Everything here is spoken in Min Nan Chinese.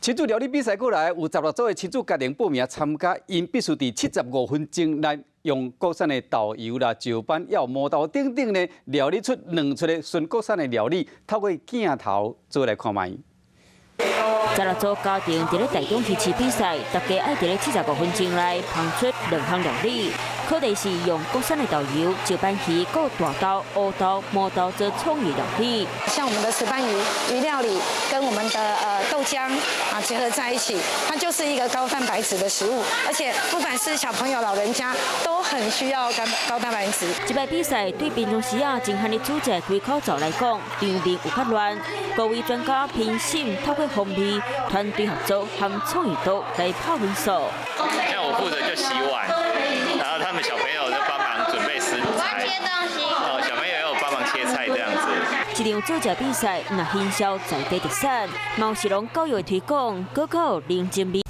親子料理比賽過來，有16組的親子家庭報名參加，𪜶必須佇75分鐘內用國產的豆油啦、石斑、還有毛豆等等呢，料理出兩出的純國產的料理，透過鏡頭做來看覓。16組家庭佇咧台中魚市比賽，大家愛佇咧七十五分鐘內烹出兩項料理。課題是用國產的豆油、石斑魚、閣大豆、烏豆、毛豆做創意料理。像我們的石斑魚魚料理，跟我們的豆漿啊結合在一起，它就是一個高蛋白質的食物，而且不管是小朋友、老人家都很需要高高蛋白質。這擺比賽對平常時啊真罕咧煮食開口灶來講，場面有較亂。各位專家評審透過風味、團隊合作和創意度來拍分數。像我負責就洗碗，然後他們小朋友就幫忙準備食材，哦，小朋友也有幫忙切菜這樣子。這場煮食比賽，若行銷在地特產，嘛是農教育的推廣，閣較有人情味。